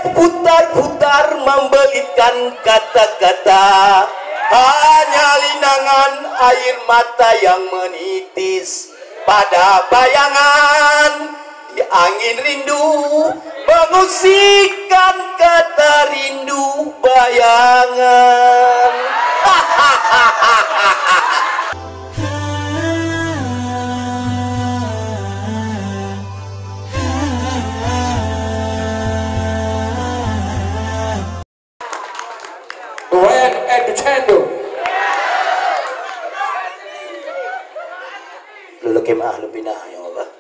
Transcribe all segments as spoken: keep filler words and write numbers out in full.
Putar-putar membelitkan kata-kata, hanya linangan air mata yang menitis pada bayangan. Di angin rindu mengusikkan kata rindu bayangan. Duen and Cendo. Lulu kemah, lulu pinah, ya Allah.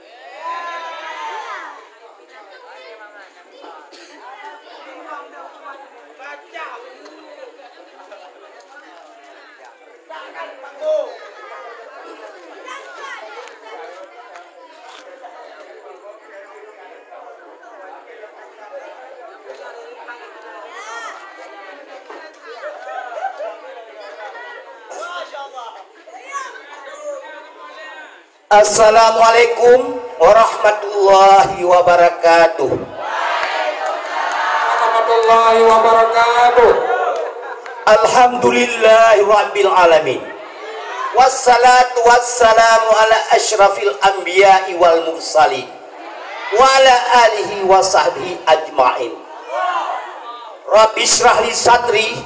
Assalamualaikum warahmatullahi wabarakatuh. Warahmatullahi wabarakatuh. Alhamdulillahirabbil alamin. Wassalatu wassalamu ala asyrafil anbiya'i wal mursalin, wa ala alihi wa sahbihi ajma'in. Rabbi syrah li sadri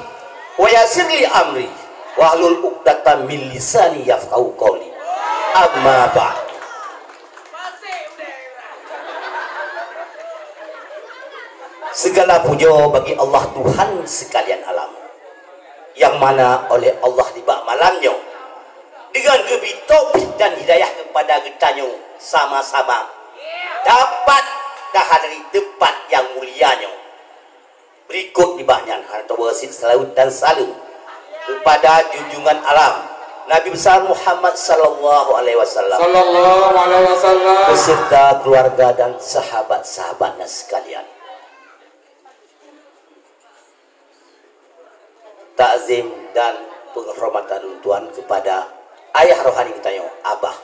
wa yassir li amri wahlul uqdatam min lisani yafqahu qauli. Amma ba'd. Segala puja bagi Allah, Tuhan sekalian alam, yang mana oleh Allah di bak malam nyoe, dengan geubri taufik dan hidayah kepada geutanyoe, sama-sama dapat tahadiri tempat yang mulia nyoe. Berikut nibak nyan, hana teuweusit salawat dan salam kepada junjungan alam Nabi besar Muhammad sallallahu alaihi wasallam, Sallallahu alaihi wasallam. Beserta keluarga dan sahabat-sahabatnya sekalian. Takzim dan penghormatan lôn tuan kepada ayah rohani geutanyoe, Abah,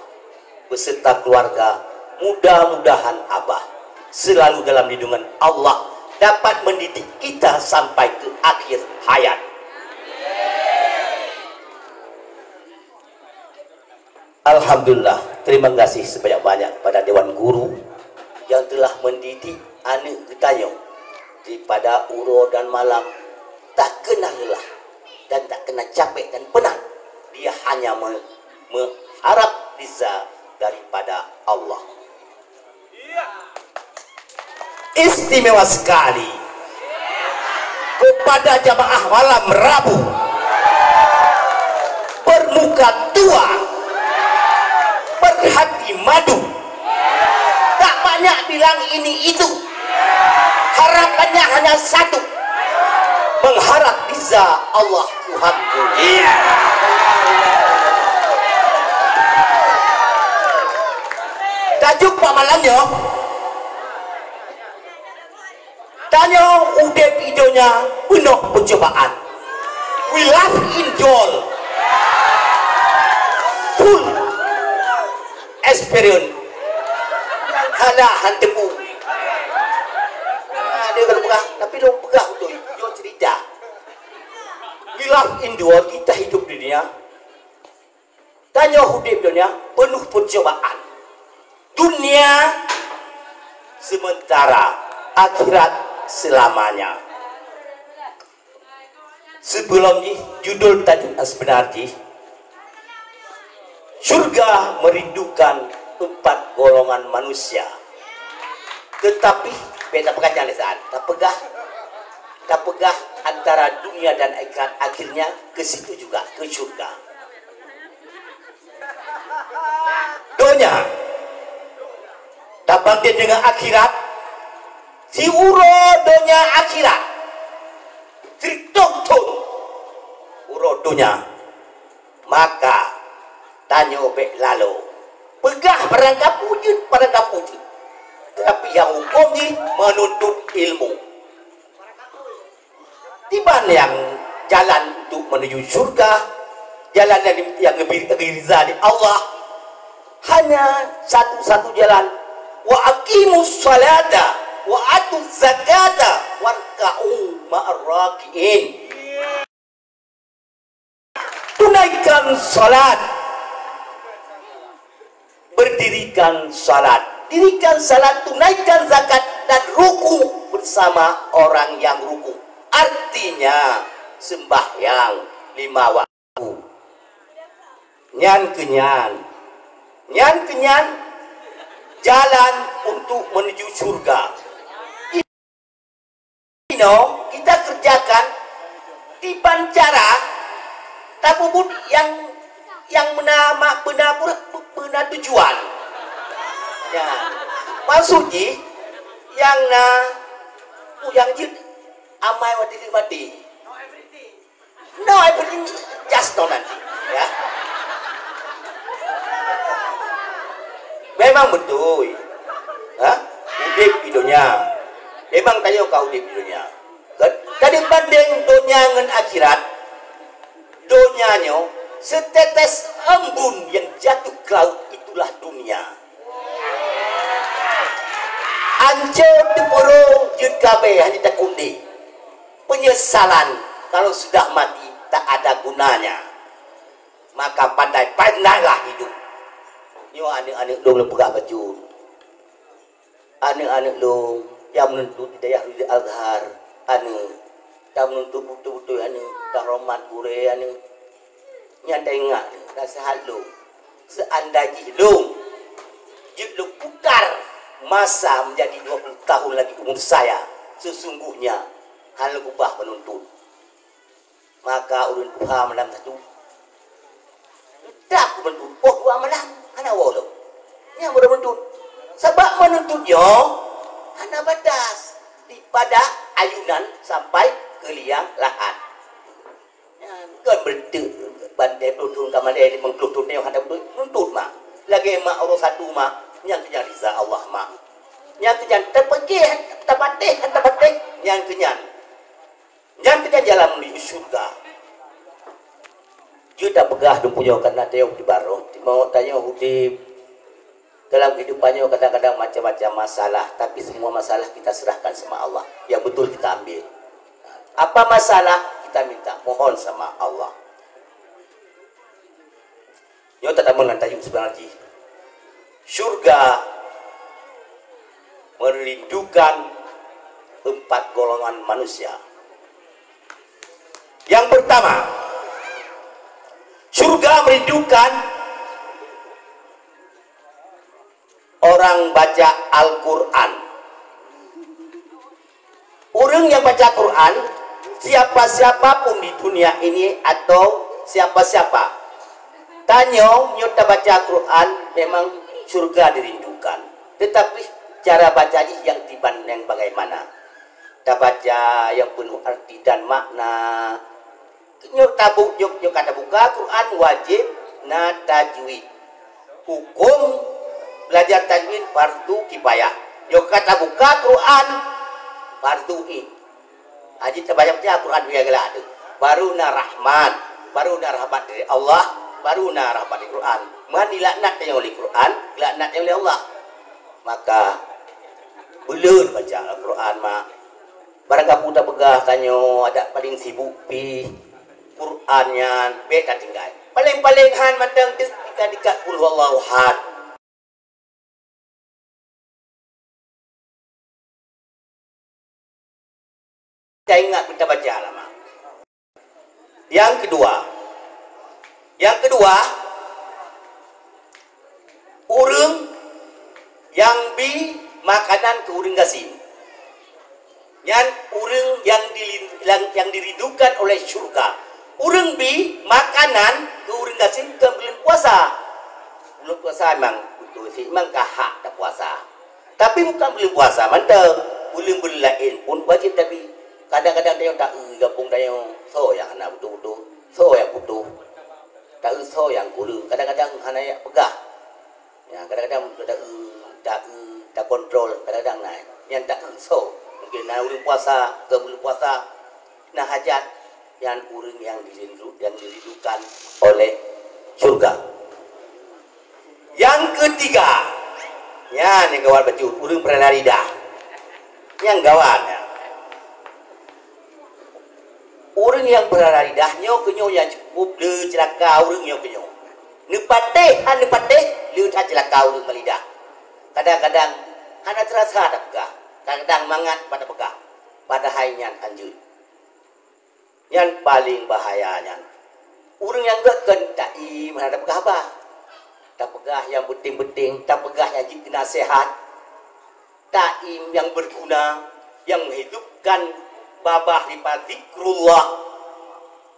beserta keluarga. Mudah-mudahan Abah selalu dalam lindungan Allah, dapat mendidik kita sampai ke akhir hayat. Alhamdulillah, terima kasih sebanyak-banyak kepada Dewan Guru yang telah mendidik aneuk geutanyoe daripada uroe dan malam, tak kenal lelah dan tak kenal capek dan penat. Dia hanya me-, mengharap ridha daripada Allah. Istimewa sekali kepada jamaah malam Rabu, bermuka tua, berhati madu, tak banyak bilang ini itu, harapannya hanya satu, mengharap ridha Allah Tuhanku. Iya. Tajuk bak malam nyoe, tanyoe udeb i donya peunoh peucobaan. We love in doll. Full experience. Hana han teupeu. Ada kalau peugah, tapi lôn peugah beutôi. Nyoe cerita. We love in doll, kita hidup di dunia. Tanyoe udeb donya peunoh peucobaan. Dunia sementara, akhirat selamanya. Sebelum jih, judul tajuk yang sebenar jih, syurga merindukan empat golongan manusia. Tetapi, beda peugah nyang saat, tapeugah, tapeugah antara dunia dan akhirat, akhirnya ke situ juga, ke syurga. Donya tabandeng dengan akhirat, siuroe donya akhirat, sireutoh thon uroe donya, maka tanyoe bék lalo peugah barang ka peujeuet, barang ka peujeuet, tetapi nyang huköm jih menuntut ilmu. Diban nyang jalan untuk menuju syurga, jalan yang, yang lebih, lebih ridha di Allah, hanya satu-satu jalan. Wa aqimus salata wa atuz zakata wa Rakiin. Tunaikan salat. Berdirikan salat. Dirikan salat, tunaikan zakat, dan ruku bersama orang yang ruku. Artinya, sembahyang lima waktu. Nyan keu nyan. Nyan keu nyan jalan untuk menuju syurga. Inoe kita kerjakan diban cara tapubuet nyang, nyang beuna ma-, beuna, beuna tujuan. Ya. Maksud jih, nyang na, nyang jeuet amai maté, maté. No, everything just no nanti, ya. Memang beutôi. Ha? Udép di donya. Memang tanyoe ka udép di donya. Ka, ka dibandeng donya ngon akhirat, donya nyoe setetes embun yang jatuh ke laut, itulah dunia. Ancô teupeurô jeuet gabée hana takundé. Penyesalan kalau sudah mati tak ada gunanya. Maka pandai-pandailah hidup. Nyoe aneuk-aneuk lôn lôn peugah bacut. Aneuk-aneuk lôn nyang meununtut di dayah Al Azhar, aneuk, nyang meununtut beutôi-beutôi aneuk, nyang horeumat gurée aneuk. Nyan taingat nasehat lôn. Seandai jih lôn jeuet lôn putar masa menjadi dua puluh tahun lagi umur saya, sesungguhnya hana lôn keubah meununtut. Maka ureuëng tuha malam satu, tak meununtut poh dua malam, hana woe lom. Nyang baru meununtut. Sabab meununtut nyoe hana batas, dipada ayunan sampai ke liang lahat. Nyan kon beureuntée bantai ploh thon ka malée, limong ploh thon nyoe hana beutôi meununtut mak. Lagée mak ureuëng satu mak, nyang keu nyan riza Allah mak. Nyang keu nyan tapatéh, tapatéh, tapatéh, nyang keu nyan. Nyan keu nyan jalan menuju syurga. Jeuet tapeugah dumpuyoe karena tayong di baroh, timoh tanyoe udép. Dalam kehidupan nyoe kadang-kadang macam-macam masalah, tapi semua masalah kita serahkan sama Allah. Yang betul kita ambil. Apa masalah, kita minta, mohon sama Allah. Nyoe tatamong ngon tajuk sebenarnya jih. Syurga merindukan empat golongan manusia. Yang pertama, syurga merindukan orang baca Al-Quran. Ureuëng nyang baca Quran, siapa-siapa pun di dunia ini atau siapa-siapa, tanyoe nyoe tabaca Quran memang syurga dirindukan. Tetapi cara baca jih nyang tiban nyang bagaimana? Tabaca nyang penuh arti dan makna, Nyoe tabu-, nyoe, nyoe ka tabuka Quran wajéb na tajwid. Huköm belajar tajwid fardu kifayah. Nyoe ka tabuka Quran fardu ain. Hana jeuet tabaca Quran biasa galak tu. Baru na rahmat, baru na rahmat dari Allah, baru na rahmat dari Quran. Meuhan dilaknat tanyoe lé Quran, dilaknat tanyoe lé Allah. Maka buleuen baca Al-Quran mak. Barang kapeue tapeugah tanyoe adak paleng sibuk pih, Quran nyan bék tatinggai. Paleng-paleng han mantong teuk dikat-dikat Qul Huwallahu Ahad. Taingat beutabaca lama. Nyang keudua, nyang keudua, ureuëng nyang bi makanan keu ureuëng gasien, nyan ureuëng nyang dilin-, nyang, nyang dirindukan oleh syurga. Ureuëng bi makanan keu ureuëng gasien keu buleuen puasa. Buleuen puasa memang beutôi sit memang ka hak tapuasa. Tapi bukan buleuen puasa mantong, buleuen-buleuen laén pun wajéb tabi. Kadang-kadang tanyoe taeu gampông tanyoe, soe nyang hana beutôi-beutôi, soe nyang putôh, taeu soe nyang kureueng, kadang-kadang hana jak peugah. Ya, kadang-kadang taeu, taeu, takontrol, kadang-kadang na nyang taeu soe. Mungkin na ureuëng puasa, keu buleuen puasa, na hajat, nyan ureuëng nyang dirindu-, nyang dirindukan oleh syurga. Nyang keutiga, nyan nyang gawat bacut, ureuëng peurana lidah. Nyang gawat nyan. Nyang peurara lidah nyoe keu nyoe nyang cukup le ceulaka ureuëng nyoe keu nyoe. Neupatéh han neupatéh le that ceulaka ureuëng meulidah. Kadang-kadang hana teurasa tapeugah, kadang-kadang mangat pat tapeugah, padahai nyan hanjeuet. Nyan paleng bahaya nyan. Ureuëng nyang gét kon taim hana tapeugah haba. Tapeugah nyang penting-penting, tapeugah nyang jeuet keu naseuhat. Taim nyang beuguna, nyang menghidupkan babah dipat zikrullah.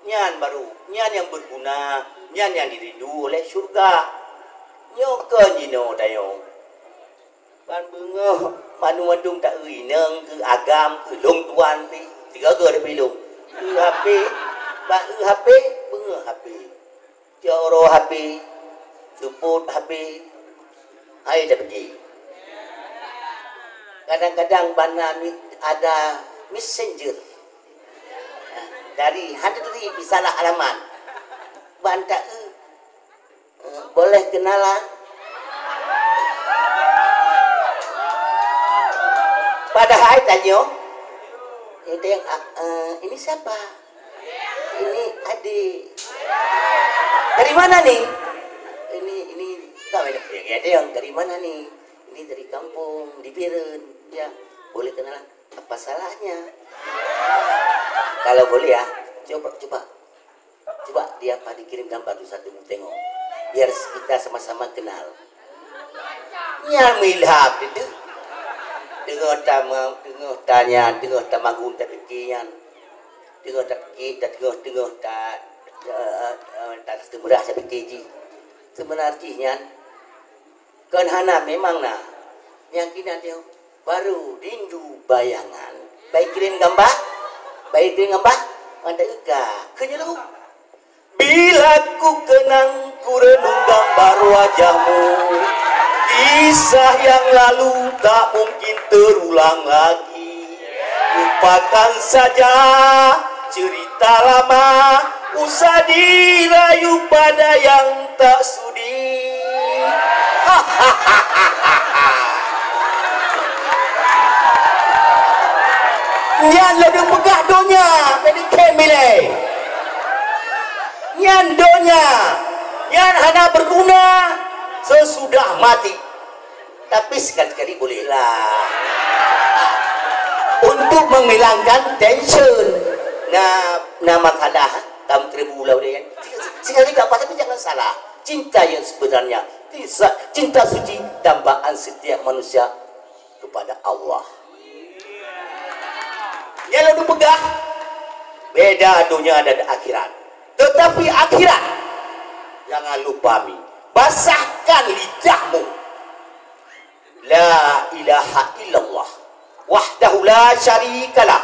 Nyan baru, nyan nyang beuguna, nyan nyang dirindu oleh syurga. Nyoe kon jinoe tanyoe. Ban beungoh mandum-mandum ta-eu inong keu agam keu lôn tuan pih, tiga-tiga pih lôn. Eu H P, bak eu H P, beungoh H P. Coro H P, seupôt H P, hai tapeuji. Kadang-kadang bana mi-, ada messenger. Nah, dari hana turi salah alamat. Ban ta-eu, eh, boleh kenalan? Padahai tanyoe, "Ini, ah, eh, ini siapa?" "Ini adik." "Dari mana nih?" "Ini, ini, kau ada yang dari mana nih?" "Ini dari kampung, di Biren." "Ya, boleh kenalan." "Apa salahnya?" "Kalau boleh ya, coba, coba. Coba dia apa dikirim gambar tu satu tengok. Biar kita sama-sama kenal." Nyan meuilham itu. Teungoh tama-, teungoh tanya, teungoh tamagun tapike nyan. Teungoh tapike, dan teungoh-teungoh ta-, eh, eh, ta-, teumeurah tapike jih. Seubeuna jih nyan, kon hana, memang na. Nyang kina teuh baru rindu bayangan. Bai kirim gambar? Bai kirim gambar? Mantap ka. Keu nyoe lagu. Bila ku kenang, ku renung gambar wajahmu, kisah yang lalu tak mungkin terulang lagi. Lupakan saja cerita lama, usah dirayu pada yang tak sudi. Nyan lôn peugah donya, Manekin milée. Nyan donya, nyan hana beuguna sesudah mati. Tapi sekali-kali bolehlah. Untuk menghilangkan tension. Nah, nah masalah tam terbula udah ya. Sekali tak apa, tapi jangan salah. Cinta yang sebenarnya, cinta suci dambaan setiap manusia kepada Allah. Nyan lôn peugah, beda dunia dan akhirat. Tetapi akhirat, jangan lupa mi, basahkan lidahmu. La ilaha illallah, wahdahu la syarikalah,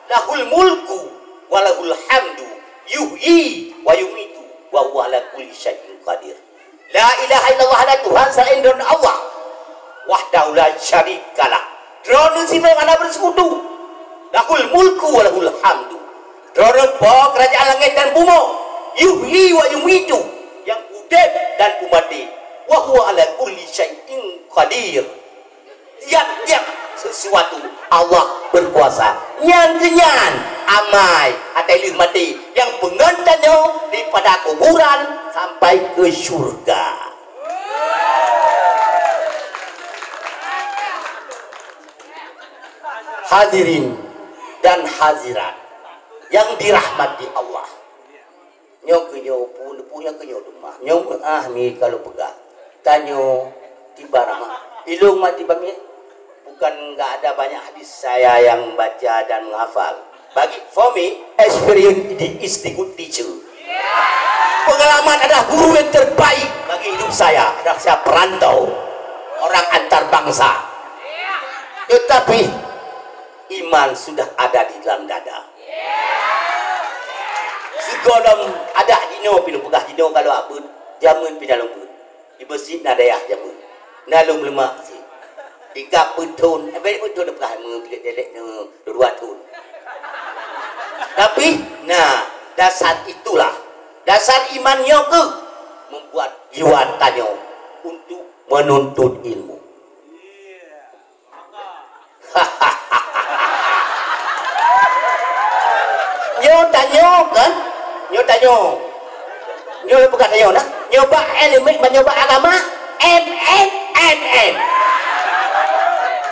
lahul mulku wa lahul hamdu, yuhyi wa yumitu, wa huwa ala kulli syai'in qadir. La ilaha illallah, hana Tuhan selain droen Allah. Wahdahu la syarikalah. Droeneuh sidroe hana beusekutu. Lahul mulku wa lahul hamdu. Droeneuh po keurajeuen langét dan bumoe. Yuhyi wa yumitu. Nyang udeb dan peumaté. Wa huwa ala kulli syai'in qadir. Tiap-tiap sesuatu Allah berkuasa. Nyan keu nyan, amai, atai lheueh maté, nyang peungon tanyoe daripada kuburan sampai ke syurga. Hadirin dan hadirat yang dirahmati Allah. Nyoe keu nyoe pun, pun nyang keu nyoe teuma. Nyoe meuah mi kalau peugah. Tanyoe tiba ramah. Ilong mati bami. Bukan enggak ada banyak hadis saya yang baca dan menghafal. Bagi for me, experience is the good teacher. Pengalaman adalah guru yang terbaik bagi hidup saya. Adalah saya perantau, orang antar bangsa. Tetapi iman sudah ada di dalam dada. Sigohlom adak jinoe pih lôn peugah jinoe ka lôn abeuet, jameun pih na lôn beuet. Di meuseujid na dayah jameun. Na lôn leumah sit. Di ka peuet thon, eh, peuet thon lôn peugah, meu tiga delek, eh, dua thon. Tapi, nah, dasar itulah. Dasar iman nyoe keuh membuat jiwa tanyoe untuk menuntut ilmu. Nyoe tanyoe kan? Nyoe tanyoe. Nyoe bukan tanyoe nah. Nyoe bak ilmu, nyoe bak agama. M N, M N.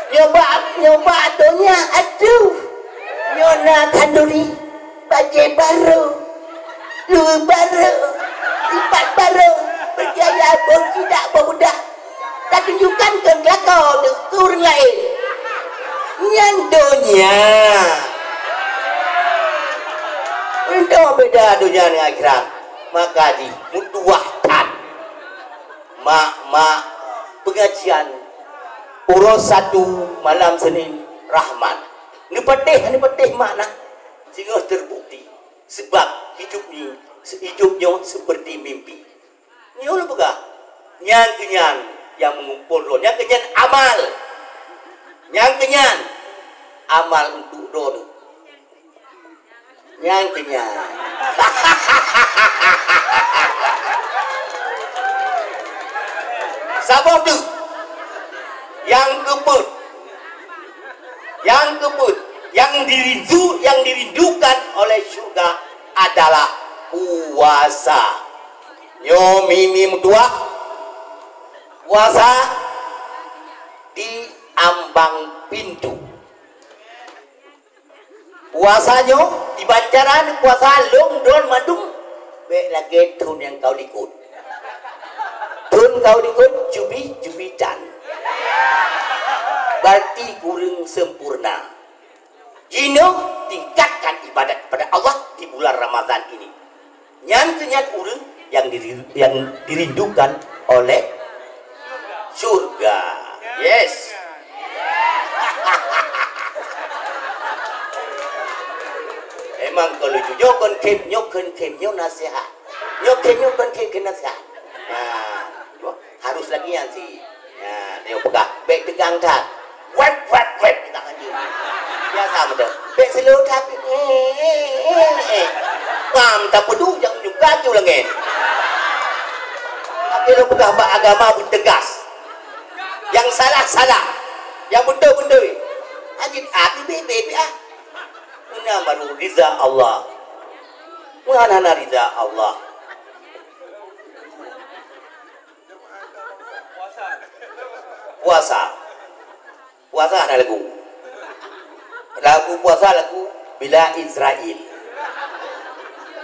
Nyoe bak, nyoe bak donya, aduh. Nyoe na khanduri, bajée barô, luweue barô, sipat barô, berjaya boh tidak boh budak. Tatunjukkan keu lakoe keu ureuëng laén. Nyan donya. Meuntang beda donya ngon akhirat. Maka jih meutuwah that. Mak-mak pengajian uroe satu malam Senin Rahmat. Neupatéh, neupatéh mak nah. Singoh terbukti. Sebab hidup ni, hidup nyoe seperti mimpi. Nyoe lôn peugah, nyan keuh nyan nyang meungumpol droe, nyan keuh nyan amal. Nyan keuh nyan amal untuk droe. Nyan keuh nyan. Saboh teuk nyang keupeuet, nyang keupeuet, nyang dirindu, nyang dirindukan oleh syurga adalah puasa. Nyoe mi-mi meutuwah, puasa di ambang pintu. Puasa nyoe di bancaran puasa lôn droe mandum bék lagée thon nyang ka likot. Thon ka likot cubi-cubitan. Berarti kureueng sempurna. Jinoe tingkatkan ibadat kepada Allah di bulan Ramadhan ini. Nyan keuh nyan ureuëng nyang diri-, nyang dirindukan oleh syurga. Yes. Emang kalau jujur kon khém, nyoe kon khém, nyoe nasihat. Nyoe khém, nyoe kon khém, khém nasihat. Nah, harus lagi nyan sih. Nah, dia peugah, bék tegang that. Wet, wet, wet, kita kan je. Biasa betul. Bék slow tapi, eh, eh, eh, eh. Ngam tapeudu nyang juga ju lengen. Tapi lôn peugah bak agama beutegas. Nyang salah, salah. Nyang beutôi, beutôi. Ajit api bebe ah. Meunan baru riza Allah. Meunan hana riza Allah. Puasa. Puasa hana lagu. Lagu puasa lagu bila Israel.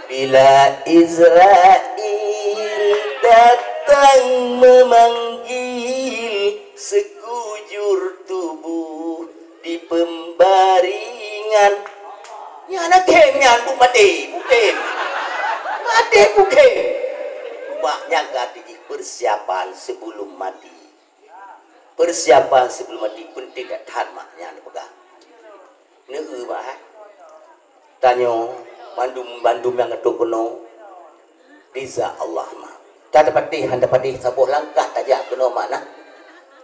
Bila Israel datang memanggil, sekujur tubuh di pembaringan. Nyan na khém nyan, bu maté, bu khém. Maté bu khém. Bak nyan ka jih persiapan sebelum mati. Persiapan sebelum mati penting that, that mak nyan peugah. Neu bah, eh. Tanyoe mandum-mandum nyang atoe keunoe riza Allah mah. Tan tapatéh, han tapatéh saboh langkah tajak keunoe mak nah.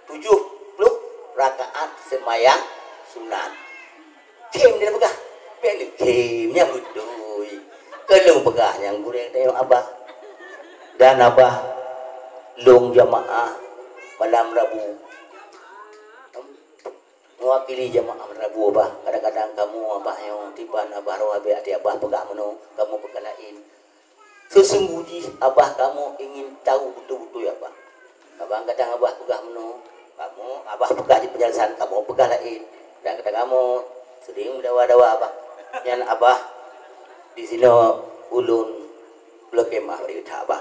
Tujoh ploh rakaat seumayang sunat. Khém dia peugah. Bék lé khém nyang beutôi. Keu lôn peugah nyang gurée tanyoe abah. Dan abah lôn jamaah malam Rabu. Mewakili jamaah Rabu abah. Kadang-kadang kamoe abah nyoe tiban abah roh abéh até abah peugah meunoe, kamoe peugah laén. Sesungguh jih abah kamoe ingin tahu beutôi-beutôi abah. Kadang-kadang abah peugah meunoe, kamoe abah peugah di penjelasan, kamoe peugah laén. Dan kadang kamoe sering meudawa-dawa abah. Nyan abah di sinoe ulôn Bloke mah bri that bah.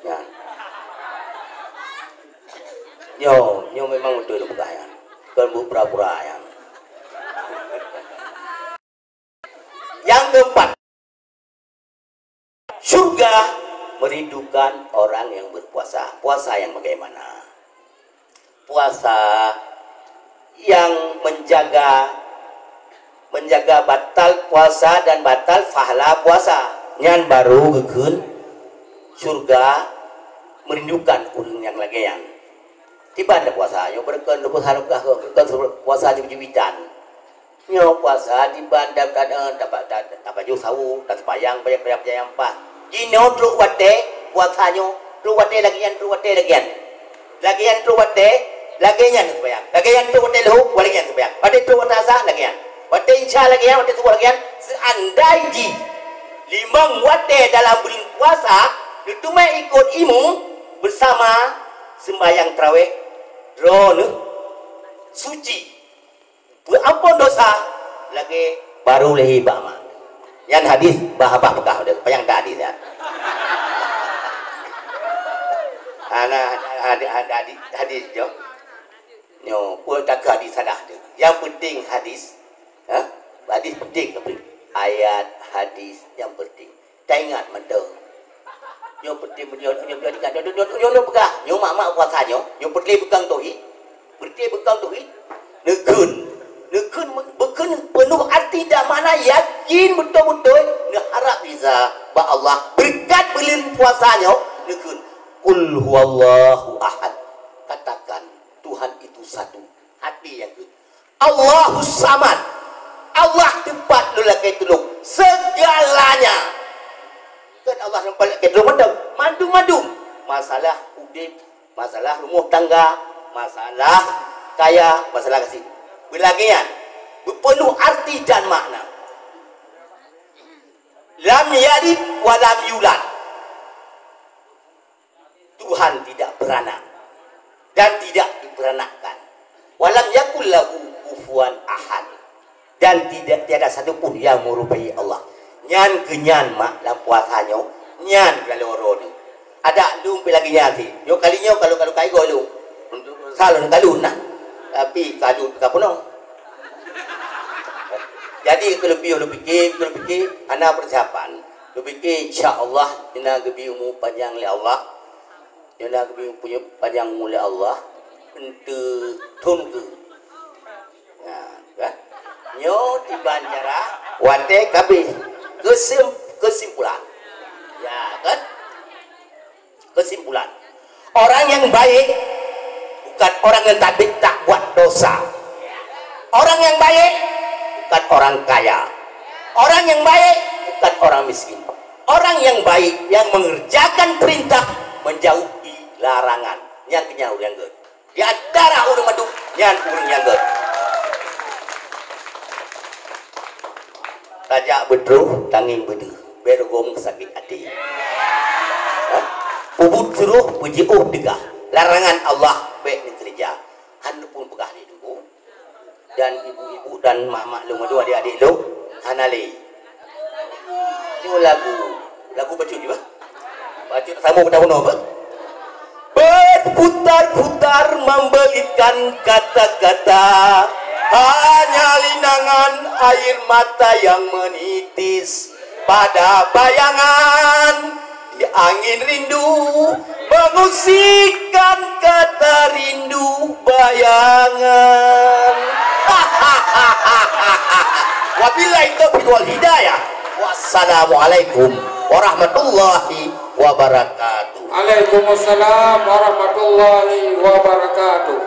Nyan. Nyoe, nyoe memang beutôi lôn peugah nyan. Kon buet pura-pura nyan. Yang keempat, syurga merindukan orang yang berpuasa. Puasa yang bagaimana? Puasa yang menjaga, menjaga batal puasa dan batal pahala puasa. Nyan baru geukheun syurga merindukan ureuëng nyang lagée nyan. Tiban dah puasa, nyoe beureukan dua puluh hari peugah, beureukan puasa jeuet-jeuet. Nyoe puasa diban dan, dan, eh, dapat, dapat, dapat ju sawo, dan sembahyang, banyak, banyak, banyak nyang paih. Jinoe trok watée puasa nyoe, trok watée lagée nyan, trok watée lagée nyan. Lagée nyan trok watée, lagée nyan sembahyang. Lagée nyan trok watée leuhô, lagée nyan sembahyang. Watée trok watée asar, lagée nyan. Watée insya, lagée nyan. Watée suboh, lagée nyan. Seandai jih Limong watée dalam buleuen puasa, neuteumé ikot imum beusama seumbahyang tarawéh, droeneuh suci. Peuampon dosa lagée barô lahé bak ma. Nyan hadis bah abah peugah deh, panyang that hadis nyan. Hana hadis, hadis, hadis nyoe. Nyoe peue takah hadis salah tu. Yang penting hadis, ha? Hadis penting ke? Ayat hadis yang penting. Taingat mantong. Nyoe peureulée meunyoe nyoe nyoe nyoe nyoe nyoe peugah, nyoe mak-mak puasa nyoe, nyoe peureulée beukang tauhid. Peureulée beukang tauhid. Neukheun, neukheun beukheun peunoh arti dan makna yakin beutôi-beutôi neuharab riza bak Allah. Beureukat buleuen puasa nyoe neukheun, "Qul huwallahu ahad." Katakan, "Tuhan itu satu." Hati nyang kheun, Allahus Samad. Allah teumpat lôn lakée tulông segalanya. Kan Allah teumpat lakée tulông mantong, mandum-mandum. Masalah udeb, masalah rumoh tangga, masalah kaya, masalah gasien. Beulagée nyan, beupeunoh arti dan makna. Lam yalid wa lam yulad. Tuhan tidak beranak dan tidak diperanakkan. Walam yakul lahu kufuwan ahad. Dan tidak tiada satu pun yang merupai Allah. Nyan keu nyan mak lam puasa nyoe, nyan keu lôn uroe nyoe. Adak lôn pih lagée nyan sit. Nyoe kali nyoe kalau kalau kai goe lôn. Sal lôn kalon nah. Tapi kalon ka peunoh. Jadi keu lôn piôh lôn pike, keu lôn pike hana persiapan. Lôn pike insya Allah ina geubri umu panjang lé Allah. Nyoe na geubri punyueng panyang ulée Allah, eunteuk thon keu. Nah, kan? Nyoe tiban cara watée ka abéh. Keusim-, keusimpulan. Ya, kan? Keusimpulan. Orang yang baik bukan orang yang tak, tak buat dosa. Orang yang baik bukan orang kaya. Orang yang baik bukan orang miskin. Orang yang baik yang mengerjakan perintah, menjauhi larangan. Nyan keuh nyan ureuëng nyang gét. Di antara ureuëng mandum, nyan ureuëng nyang gét. Tajak beutroh, tangieng beudeuh, bék rugom sakét até. Hah? Peubuet suroh, peujiôh teugah. Larangan Allah bék neukeureuja. Hana pun peugah lé dulu. Dan ibu-ibu dan mak-mak lôn, adoe adik-adik lôn, hana lé. Nyoe lagu, lagu bacut jih bah. Bacut sambung kita bunoe bah. Berputar-putar membelitkan kata-kata, hanya linangan air mata yang menitis pada bayangan. Di angin rindu mengusikkan kata rindu bayangan. Wabillahi taufiq wal hidayah. Wassalamualaikum warahmatullahi wabarakatuh. Waalaikumsalam warahmatullahi wabarakatuh.